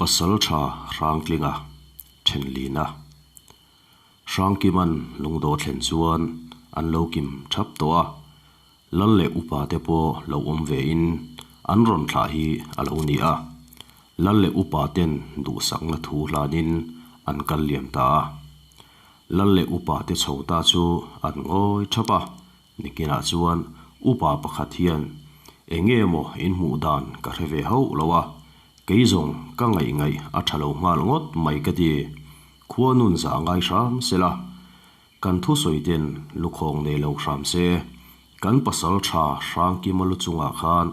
Pasalṭha Hrangtlinga Thenlina Hrangkiman lungdawh thlen chuan an lo kim thap tawh a, Lal leh upa te pawh lo awm ve in an rawn thlah hi a lo ni a. Lal leh upa ten duhsakna thu hlanin an kal liam ta a. Lal leh upa te chho ta chu an ngawi thap a, nikinah chuan upa pakhat hian eng nge maw in hmuh dan ka hre ve hauh lo a, kei zawng ka ngaih ngaih a tha lo nghal ngawt mai ka ti. Khua nun zah ngai hram sela. Kan thusawi ten lukhawng nei lo hram se, kan pasal tha Hrangkima lu chungah khan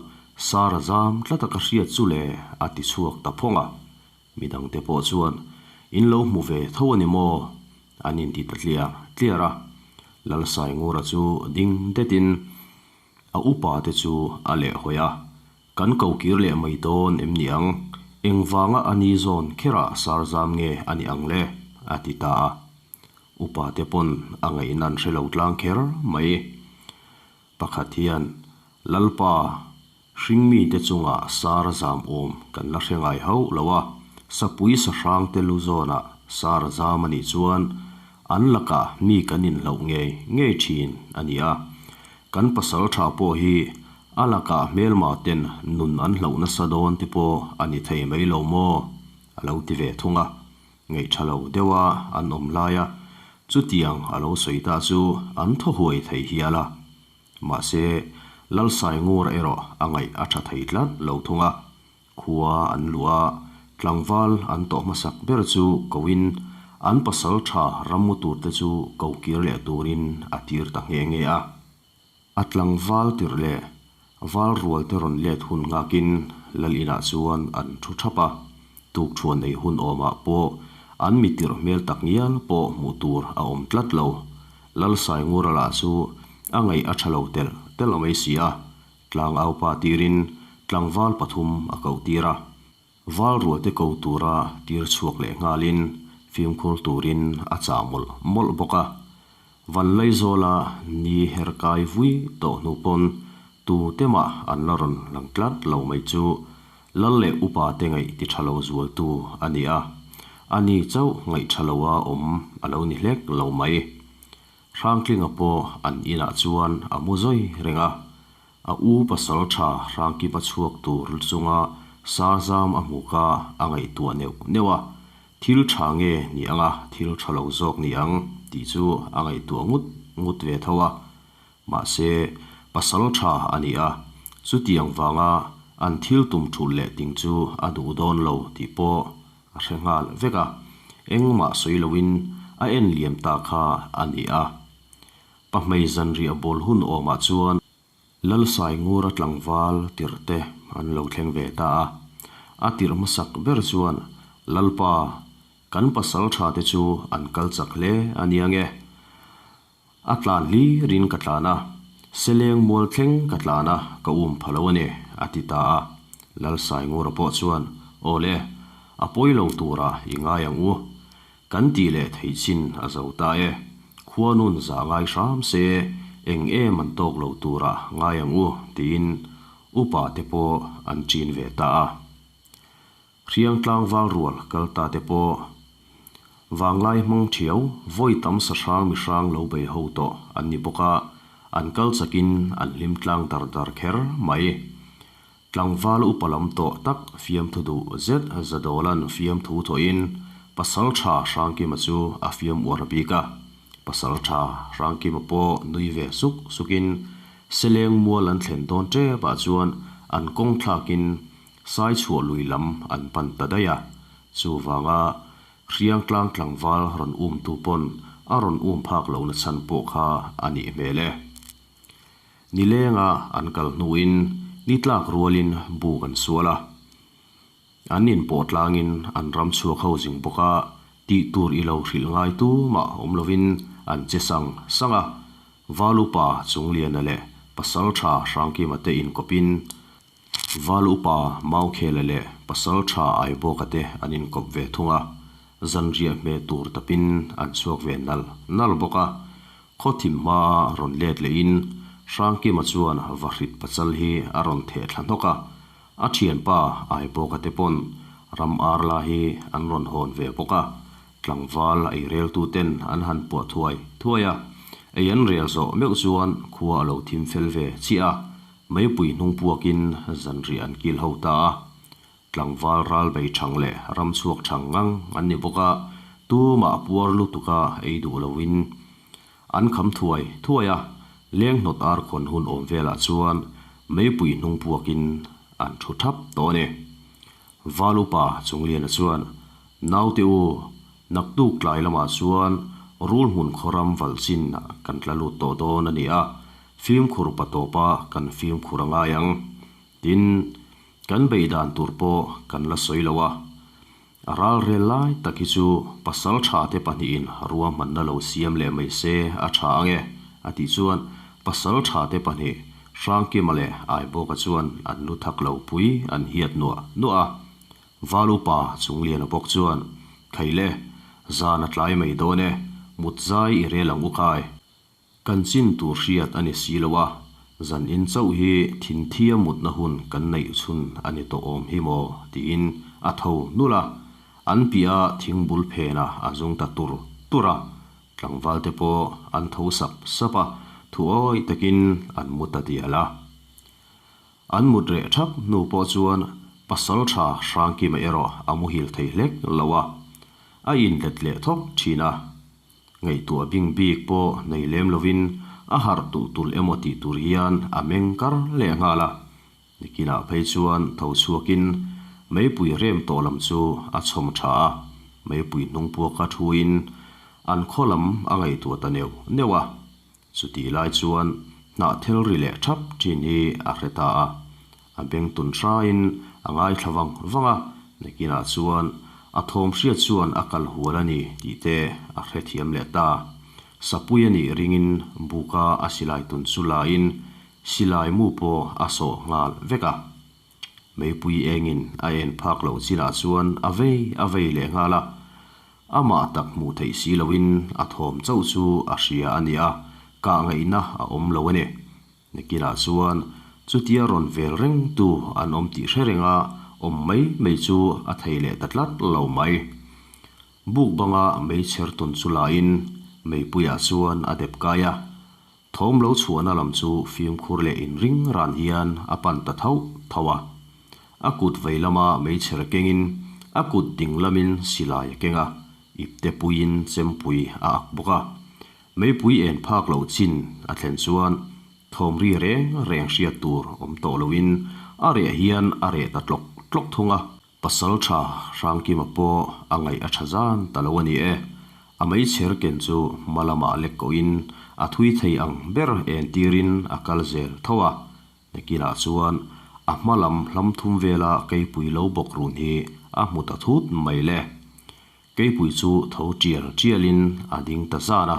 Sara zam tlat a ka hriat chu le a ti chhuak ta phawng a. Midangte pawh chuan in lo hmu ve tho a ni maw? An inti ta tliar tliar a. Lalsaingura chu ding detin a upa te chu a lehhawi a. Kan ko kir leh mai dawn em ni ang? Engvanga a ni zawn kherah sarzam nge a ni ang le? a ti ta a. Upa te pawn a ngaihna an hre lo tlang kher mai. Pakhat hian, Lalpa, hringmi te chungah sar zam awm kan la hre ngai hauh lo a, sapui sahrang te lu zawnah sar zam a nih chuan an lakah mi kan inhloh ngei ngei thin a ni a. Kan pasal tha pawh hi A lakah hmelma ten nun an hloh nasa dawn te pawh a ni thei mai lo maw? A lo ti ve thung a. Ngaih tha lo deuha an awm laia chutiang a lo sawi ta chu an thaw huai thei hial a. Mahse, Lalsaingur erawh a ngaih a tha thei tlat lo thung a. Khua an luh a, tlangval an tawh hmasak ber chu koin an pasal tha rammu turte chu ko kir leh turin a tir ta nghe nghe a. A tlangval tirh leh val rual te rawn let hun nghakin Lal inah chuan an thu thap a, tukthuan ei hun awmah pawh an mi tirh hmel tak ngial pawh hmuh tur a awm tlat lo. Lal Saingura lah chu a ngaih a tha lo telh telh mai si a, tlangaupa tirin tlangval pathum a koh tir a. Val rualte ko tura tir chhuak leh nghalin fimkhur turin a chah mawlh mawlh bawk a. Vanlaizawla ni her kai vui tawh hnu pawn tu te mah an la rawn lang tlat lo mai chu Lal leh upa te ngaih ti tha lo zualtu a ni a. Ani chauh ngaih tha loa awm a lo ni hlek lo mai. Hrangtlinga pawh an inah chuan a mu zawi reng a. A u pasal tha Hrangkipa chhuak tur chunga Sarzam a hmu kha a ngaihtuah neuh neuh a, thil tha nge ni anga thil tha lo zawk ni ang tih chu a ngaihtuah ngut ngut ve tho a. Mahse, pasal tha a ni a, chutiang vanga an thil tum thulh leh ting chu a duh dawn lo tih pawh a hre nghal vek a, engmah sawi loin a en liam ta kha a ni a. Pahmei zanriah bawl hun awmah chuan Lalsai Ngura tlangval tirhte an lo thleng ve ta a. A tirh hmasak ber chuan, Lalpa, kan pasal tha te chu an kal chak hle a nia nge? A tlan hlirin ka tlan a, Seleng mual thleng ka tlan a, ka um pha lo a ni, a ti ta a. Lalsai Ngura pawh chuan, Aw le, a pawi lo turah i ngai ang u. Kan tih leh theih chin a zo ta e. Khuanun zah ngai hram se, eng em an tawk lo turah ngai ang u, tiin upa te pawh an chin ve ta a. Hriang tlangval rual kal ta te pawh vanglai hmang thiau vawi tam sahrang mihrang lo bei ho tawh an ni bawk a, an kal chakin an hlim tlang dar dar kher mai. Tlangval upa lam tawh tak fiamthu duh zet Zadawla'n fiamthu thawhin Pasalṭha Hrangkima chu a fiam uar bik a. Pasalṭha Hrangkima pawh nui ve suk sukin Seleng mual an thlen dawn ṭepah chuan an kawng thlakin Saichhuah lui lam an pan ta daih a. Chuvanga Hriangtlang tlangval rawn umtu pawn a rawn um phak lohna chhan pawh kha a nih hmel e. Nilenga an kal hnuin ni tlak rualin buk an sual a. An inpawh tlangin an ram chhuak ho zing bawk a, tih tur i lo hrilh ngai tumah awm lovin an che sang sang a. Valupa Chungliana leh Pasaltha Hrangkima te inkawpin Val upa Maukhela leh Pasaltha Aibawka te an inkawp ve thung a, zanriah hmeh tur tapin an chhuak ve nal nal bawk a. Khaw thim hmaa rawn let lehin Hrangkima chuan Vahrit pachal hi a rawn theh thla hnawk a, a thianpa Aibawka te pawn Ram ar la hi an rawn hawn ve bawk a, tlangval ei reltuten an han puah thuai thuai a. Ei an rel zawh meuh chuan khua a lo thim fel ve chiah a, meipui hnung puakin zanriah an kil ho ta a. Tlangval ral bei thang leh ram chhuak thang ngang an ni bawk a, tumah puar lutuka ei duh loin an kham thuai thuai a, leng hnawt ar khawn hun awm velah chuan meipui hnung puakin an thu thap tawh a ni. Val upa Chungliana chuan, Naute u, naktuk tlai lamah chuan rul hmun khaw ram valh chin kan tla lut tawh dawn a ni a, fimkhur pa tawpa kan fimkhur a ngai ang. Tin, kan beih dan tur pawh kan la sawi lo a. A ral rel lai tak hi chu pasal tha te pahnihin ruahmanna lo siam leh mai se a tha ang e, a tih chuan pasal tha te pahnih Hrangkima leh Aibawka chuan an lu thak lo pui an hiat nuah nuah a. Val upa Chungliana bawk chuan, Khaile, zan a tlai mai dawn e, mut zai i rel ang u kai. Kan chin tur hriat a ni si lo a, zan in chauh hi thinthia mutna hun kan neih chhun a ni tawh awm hi maw? tiin a tho nulh a, an piah a thingbul phenah a zung ta tur tur a, tlangval te pawh an tho sap sap a, thu awih takin an mu ta dial a. An mut reh thap hnu pawh chuan pasal tha Hrangkima erawh a muhil thei hlek lo a, a inlet leh thawk thin a. Ngaihtuah bing bik pawh nei lem lovin a harh tulh tulh emaw tih tur hian a meng kar leh nghal a. Nikinah phei chuan tho chhuakin meipui rem tawh lam chu a chhawm tha a, meipui hnung puaka thuin an khaw lam a ngaihtuah ta neuh neuh a. Chutih lai chuan hnah thel ri leh thap thin hi a hre ta a, a beng tun hraiin a ngaithla vang vang a, nakinah chuan a thawm hriat chuan a kal hual a ni tih te a hrethiam leh ta. Sapui a nih ringin buka a silai tun chu lain silai mu pawh a sawh nghal vek a. Meipui engin a en phak loh chinah chuan a vei a vei leh nghal a, amah tak hmuh theih si loin a thawm chauh chu a hria a nia, kah ngaihna a awm lo a ni. Nakinah chuan chutia rawn vel reng tu an awm tih hre renga awm mai mai chu a thei leh ta tlat lo mai. Buk banga meichher tawn chu lain meipuiah chuan a dep kai a, Thawm lo chhuahna lam chu fimkhur leh inring ran hian a pan ta thauh thauh a. A kut vei lama meichher kengin a kut ding lamin silai a keng a, ipte puiin chempui a ak bawk a. Meipui en phak loh chin a thlen chuan thawm ri reng reng hriat tur awm tawh loin a reh hian a reh ta tlawk tlawk thung a. Pasal tha Hrangkima pawh a ngaih a tha zan ta lo a ni e. A meichher ken chu hma lamah lek kohin a thui thei ang ber entirin a kal zel tho a. Nakinah chuan a hma lam hlam thum vela keipui lo bawk run hi a hmu ta thut mai le. Keipui chu tho tial tialin a ding ta zan a,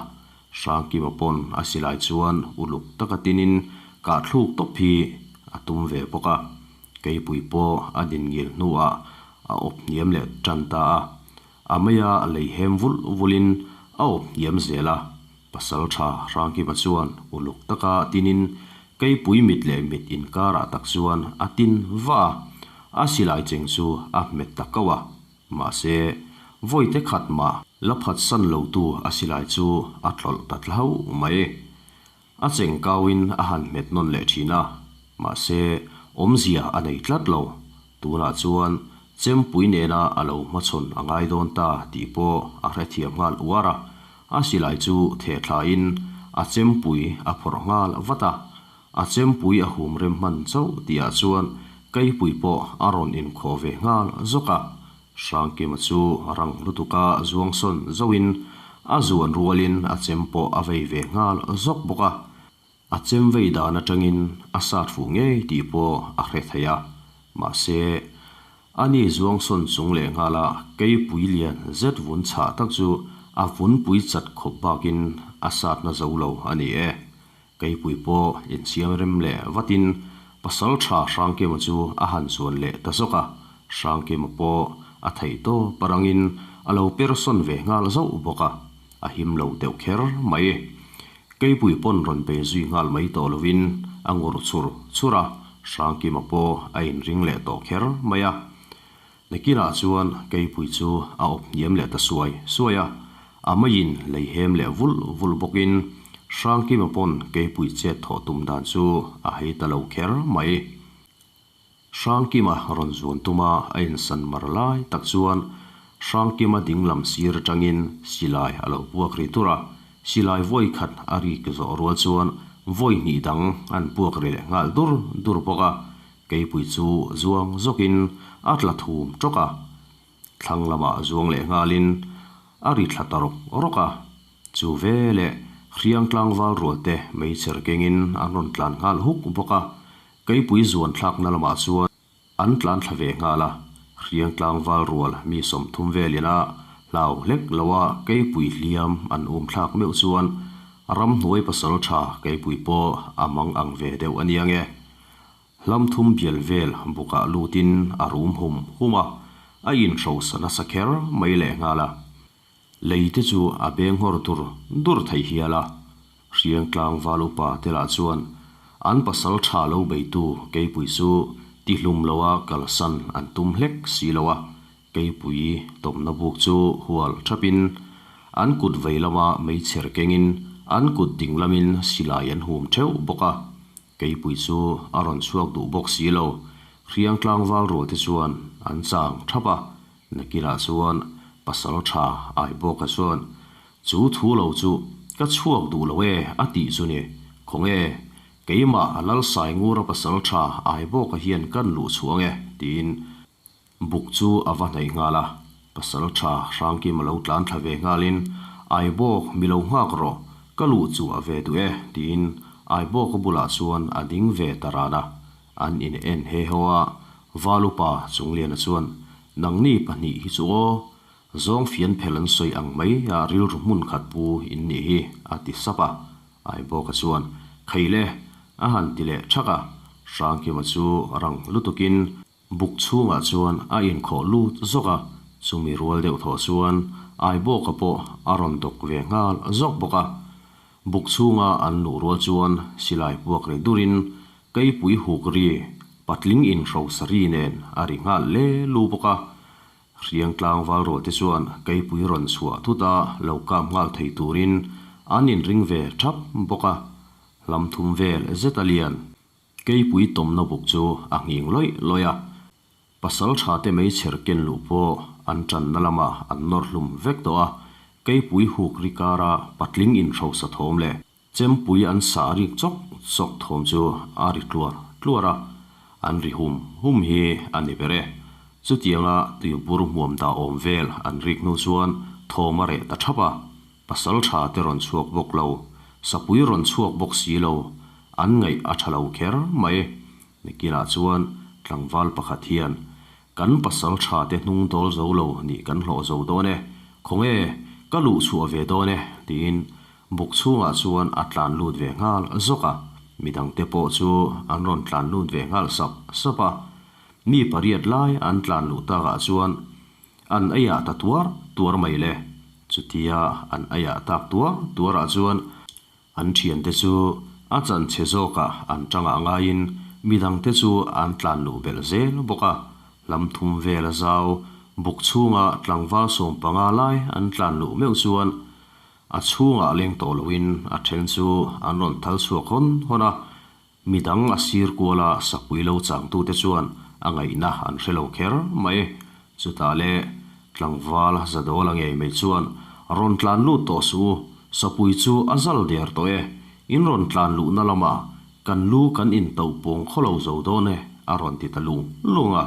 Hrangkima pawn a silai chuan uluk taka tinin kahthluk tawp hi a tum ve bawk a. Keipui pawh a din ngil hnuah a awp hniam leh tan ta a, a meia lei hem vulh vulhin a awp hniam zel a. Pasal tha Hrangkima chuan uluk taka tinin Keipui mit leh mit inkarah tak chuan a tin va a, a silai cheng chu a hmet ta kauh a. Mahse, vawite khat mah la phatsan lotu a silai chu a tlawlh ta tlauh mai. A cheng kauin a han hmet nawn leh thin a, mahse, awmzia a nei tlat lo. Tunah chuan chempui nena a lo hmachhawn a ngai dawn ta tih pawh a hrethiam nghal uar a, a silai chu theh thlain a chempui a phawrh nghal vat a. A chempui a hum rem hman chauh tihah chuan Keipui pawh a rawn inkhawh ve nghal zawk a. Hrangkima chu rang lutuka zuangsawn zauhin a zuan rualin a chem pawh a vei ve nghal zawk bawk a. A chem vei dan atangin a sat fuh ngei tih pawh a hre thei a. Mahse, ani zuangsawn chung leh nghala Keipui lian zet vun chhah tak chu a vunpui chat khawp bakin a satna zo lo a ni e. Keipui pawh insiam rem leh vatin pasal tha Hrangkima chu a han chuan leh ta zawk a, Hrangkima pawh a theih tawp arangin a lo per sawn ve nghal zauh bawk a, a him lo deuh kher mai. Keipui pawn rawn bei zui nghal mai tawh lovin a ngur chur chur a, Hrangkima pawh a inring leh tawh kher mai a. Nakinah chuan keipui chu a awp hniam leh ta suai suai a, a meiin lei hem leh vulh vulh bawkin Hrangkima pawn keipui chet thawh tum dan chu a hei ta lo kher mai. Hrangkima rawn zuan tuma a insan mar lai tak chuan Hrangkima dinglam sir atangin silai a lo puak ri tur a, silai vawi khat a rik zawh rual chuan vawi hnih dang an puak ri leh nghal dur dur bawk a, keipui chu zuang zawkin a tla thum tawk a, thlang lamah zuang leh nghalin a ri thla ta rawk rawk a, chu veleh hriang tlangval rualte meichher kengin an rawn tlan nghal huk bawk a, Keipui zuan thlakna lamah chuan an tlan thla ve nghal a, hriang tlangval rual mi 30 velin a hlau hlek lo a keipui hliam an um thlak meuh chuan ramhnuai pasal tha keipui pawh a mang ang ve deuh a nia nge. Hlam thum bial vel bukah lutin a rum hum hum a, a inhrosa nasa kher mai leh nghal a. Lei te chu a beng nghawr dur dur thei hial a, hriang tlangval upa te lah chuan an pasal tha lo beitu keipui chu tihlum loa kalsan an tum hlek si lo a, keipui tawmna buk chu hual thapin an kut vei lama meichher kengin an kut ding lamin silai an hum theuh bawk a, keipui chu a rawn chhuak duh bawk si lo, hriang tlangval rual te chuan an chang thap a. Nakinah chuan pasal tha Aibawka chuan, Chu thu lo chu ka chhuak duh lo e a tih chu ni. Khawnge, keimah Lalsai Ngura pasal tha Aibawka hian kan luh chhuang e tiin buk chu a va hnaih nghal a. Pasal tha Hrangkima lo tlan thla ve nghalin, Aibawk mi lo nghak rawh, ka luh chu a ve duh e tiin Aibawka bulah chuan a ding ve ta ran a. An in en he ho a, Valupa Chungliana chuan, Nangni pahnih hi chu aw, zawng fian phel an sawi ang mai a rilru hmun khat pu in nih hi, a ti sap a. Aibawka chuan, Khei le, a han ti leh thak a. Hrangkima chu rang lutukin buk chhungah chuan a inkhawh lut zawk a, chumi rual deuh thawh chuan Aibawka pawh a rawn dawk ve nghal zawk bawk a. Buk chhunga an luh rual chuan silai puak ri durin keipui huk ri patling inhrosa ri nen a ri nghal le lu bawk a. Hriang tlangval rual te chuan keipui rawn chhuah thut a lo kap nghal thei turin an inring ve thap bawk a. Hlam thum vel zet a lian. Keipui tawmna buk chu a nghing lawih lawih a. Pasal tha te meichher ken luh pawh an tanna lamah an nawr hlum vek tawh a, keipui huk ri kara patling inhrosa thawm leh chempui an sah rik chawk chawk thawm chu a ri tluar tluar a, an ri hum hum hi a ni ber e. Chutianga tuibur hmuam dah awm vel an rik hnu chuan thawm a reh ta thap a, pasal tha te rawn chhuak bawk lo, sapui rawn chhuak bawk si lo, an ngaih a tha lo kher mai. Nikinah chuan tlangval pakhat hian, Kan pasal tha te hnung dawl zo lo nih kan hlawh zo dawn e, khawnge ka luh chhuah ve dawn e, tiin buk chhungah chuan a tlan lut ve nghal zawk a. Midangte pawh chu an rawn tlan lut ve nghal sap sap a. Mi pariat lai an tlan luh takah chuan an eiah ta tuar tuar mai le. Chutia an eiah tak tuar tuarah chuan An thiante chu a chanchhe zawkah an tangah ngaiin midangte chu an tlan luh belh zel bawk a, lam thum vel a zau buk chhunga tlangval 15 lai an tlan luh meuh chuan a chhungah leng tawh loin a then chu an rawn thal chhuak hawn hawn a, midang a sir kuala sapui lo changtute chuan a ngaihna an hre lo kher mai. Chutah le tlangval Zadawla ngei mai chuan, Rawn tlan lut tawh suh u, sapui chu a zal der tawh e, in rawn tlan luhna lamah kan lu kan intoh pawng khaw lo zo dawn e, a rawn ti ta lung lung a.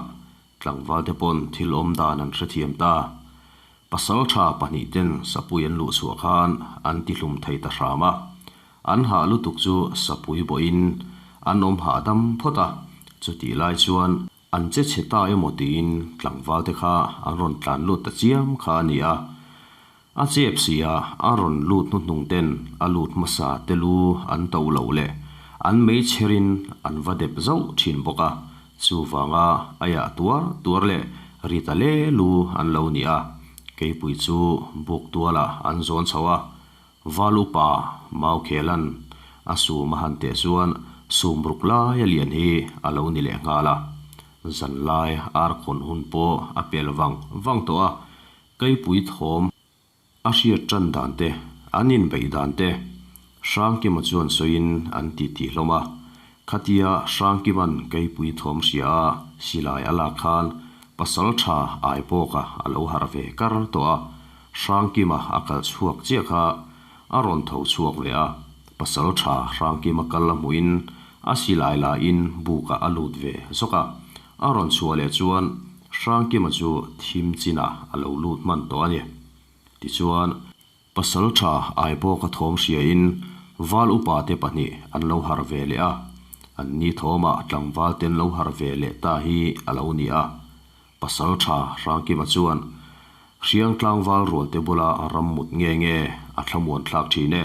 Tlangval te pawn thil awm dan an hrethiam ta. Pasal tha pahnih ten sapui an luh chhuah khan an ti hlum thei ta hram a. An hah lutuk chu sapui bawhin an awm hahdam phawt a, chutih lai chuan An che chhe ta emaw tiin tlangval te kha an rawn tlan lut ta chiam kha a ni a. A chep si a, a rawn lut hnuhnung ten a lut hmasa te lu an to lo leh an meichher in an va dep zauh thin bawk a, chuvanga a yah tuar tuar leh ri ta le lu an lo ni a. Keipui chu buk tualah an zawn chho a, Val upa Maukhelan a sum a han teh chuan sum ruk lai a lian hi a lo ni leh nghal a. Zanlai ar khawn hun pawh a pel vang vang tawh a, Keipui thawm a hriat tan dan te, an inbeih dan te Hrangkima chuan sawiin an titi hlawm a. Khatia Hrangkima'n Keipui thawm hria a silai a lak khan Pasaltha Aibawka a lo harh ve kar tawh a, Hrangkima a kal chhuak chiah kha a rawn tho chhuak ve a, Pasaltha Hrangkima kal a hmuhin a silai lain bukah a lut ve zawk a, a rawn chhuah leh chuan Hrangkima chu thim chinah a lo lut hman tawh a ni. Tichuan, Pasaltha Aibawka thawm hriain Val upa te pahnih an lo harh ve leh a, an ni thawmah tlangval ten lo harh ve leh ta hi a lo ni a. Pasaltha Hrangkima chuan, Hriang tlangval rualte bula ram mut nge nge a thlamuan thlak thin e,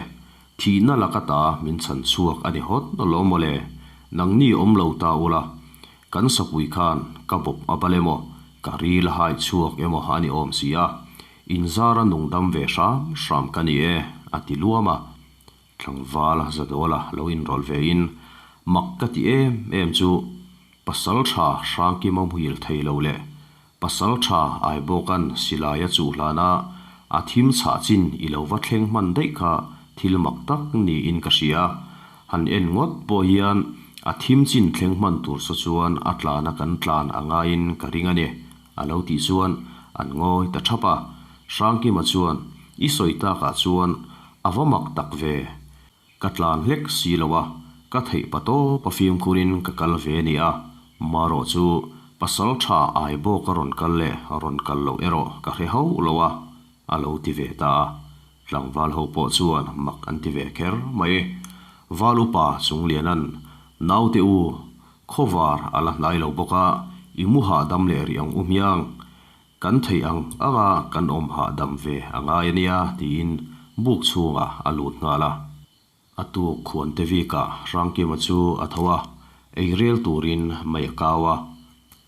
thihna laka ta min chhan chhuak a ni hawt lo maw le, nangni awm lo ta ula, kan sapui khan ka bawp a bal emaw, ka ril a hai chhuak emaw a ni awm si a, inzara nungdam ve hram hram ka ni e, a ti luam a. Tlangval Zadawla lo inrawlh ve in, mak ka ti em em chu pasal tha Hrangkima muhil thei lo leh pasal tha Aibawka'n silai a chuh hlana a thim chhah chin i lo va thleng hman daih kha thil mak tak niin ka hria. Han en ngawt pawh hian a thim chin thleng hman tur saw chuan a tlana kan tlan a ngaiin ka ring a ni, a lo tih chuan an ngawi ta thap a. Hrangkima chuan, I sawi takah chuan A va mak tak ve. Ka tlan hlek si lo a, ka theih pa tawp a fimkhurin ka kal ve a nia. Marawh chu pasal tha ai bawk a rawn kal leh rawn kal loh erawh ka hre hauh lo a, a lo ti ve ta a. Tlangval ho pawh chuan mak an ti ve kher mai. Val upa Chungliana'n, Naute u, khawvar a la hnai lo bawk a, i mu hahdam leh rih ang u hmiang. Kan theih ang anga kan awm hahdam ve a ngai a nia tiin buk chhungah a lut nghal a. A tuk khuante vikah Hrangkima chu a tho a, ei rel turin mei a kau a,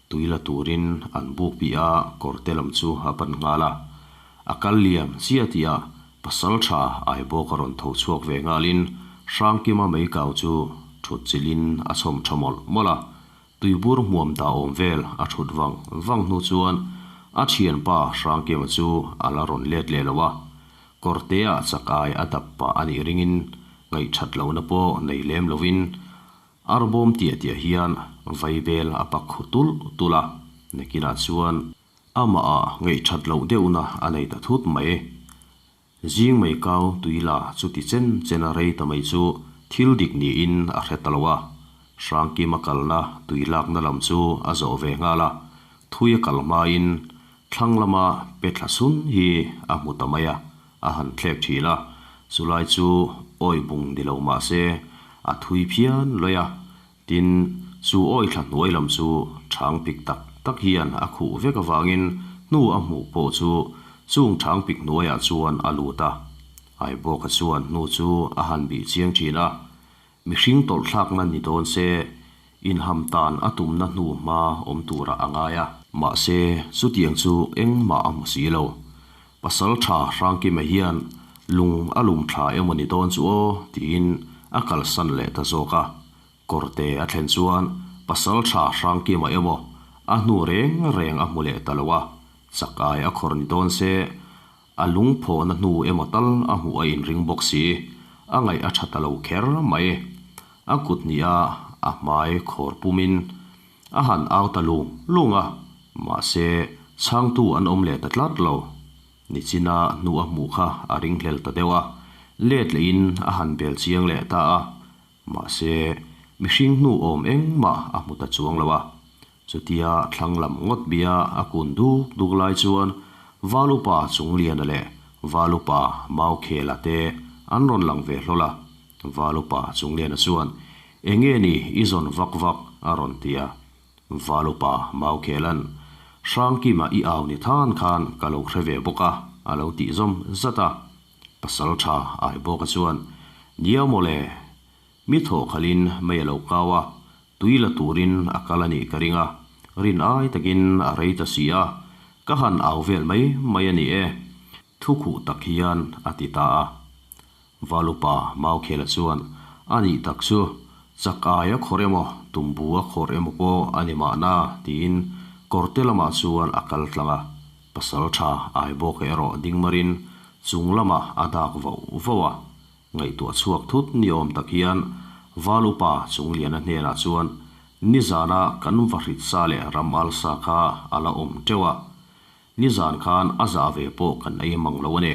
tui la turin an buk piah a kawrte lam chu a pan nghal a. A kal liam chiah tihah Pasaltha Aibawk a rawn tho chhuak ve nghalin Hrangkima mei kau chu thut chilhin a chhawm tha mawlh mawlh a. Tuibur hmuam dah awm vel a thut vang vang hnu chuan a thianpa Hrangkima chu a la rawn let leh lo a, kawrtea chak ai a dap pah a nih ringin ngaihthat lohna pawh nei lem lovin arbawm tiah tiah hian vaibel a pak khu tulh tulh a, nakinah chuan amah ah ngaihthat loh deuhna a nei ta thut mai. Zing mai kau tui la chuti chen chen a rei ta mai chu thil dik niin a hre ta lo a, Hrangkima kalna tui lakna lam chu a zawh ve nghal a, thui a kal hmain thlang lama pe thla sun hi a hmu ta mai a, a han thlek thin a, chulai chu awi bung ni lo mah se a thui phian lawih a, tin chu awi thla hnuai lam chu chhang pik tak tak hian a khuh vek avangin hnu a hmuh pawh chu chung chhang pik hnuaiah chuan a lut a. Aibawka chuan hnu chu a han bih chiang thin a, mihring tawlhthlakna ni dawn se inham tan a tumna hnu hma awm turah a ngai a. Mahse, chutiang chu engmah a hmu si lo. Pasal tha Hrangkima hian lung a lum thla emaw ni dawn chu aw tiin a kalsan leh ta zawk a. Kawrte a thlen chuan pasal tha Hrangkima emaw a hnu reng reng a hmu leh ta lo a, chak ai a khawr ni dawn se a lung phawhna hnu emaw tal a hmuh a inring bawk si, a ngaih a tha ta lo kher mai. A kut hnih a a hmai khawr pumin A han au ta lung lung a, mahse chhangtu an awm leh ta tlat lo. Nichina hnu a hmuh kha a ringhlel ta deuh a, let lehin a han bel chiang leh ta a, mahse mihring hnu awm engmah a hmu ta chuang lo a. Chutia thlang lam ngawt bia a kun duk duk lai chuan Valupa Chungliana leh Valupa Maukhela te an rawn lang ve hlawl a, Valupa Chungliana chuan, Enge ni i zawn vak vak? a rawn ti a. Valupa Maukhelan, Hrangkima i au ni than khan ka lo hre ve bawk a, a lo tih zawm zat a. Pasaltha Aibawka chuan, Nia mawle, mi thawh khalhin mei a lo kau a, tui la turin a kal a nih ka ring a, rin ai takin a rei ta si a, ka han au vel mai mai a ni e, thu khuh tak hian a ti ta a. Valupa Maukhela chuan, A nih tak chu, Chakai a khawrh emaw, tumbu a khawrh emaw pawh a ni mahna tiin kawrte lamah chuan a kal tlang a. Pasalṭha Aibawka erawh ding marin chung lamah a dak vauh vauh a. Ngaihtuah chhuak thut ni awm tak hian Val upa Chungliana hnenah chuan nizana kan vahrit sa leh ram al sa kha a la awm teuh a. Nizan khan a zah ve pawh kan ei mang lo a ni.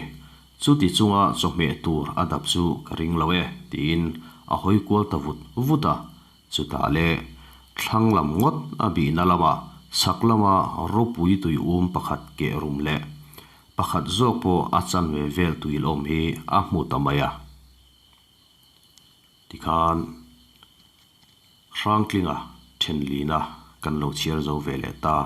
Chuti chunga chawhmeh tur a dap chu ka ring lo e, tiin a hawi kual ta vut vut a. Chutah le thlang lam ngawt a bihna lamah chhak lama ropui tui um pakhat keh rum leh pakhat zawk pawh a chanve vel tui lawm hi a hmu ta mai a. Tikhan Hrangtlinga thenlina kan lo chhiar zo ve leh ta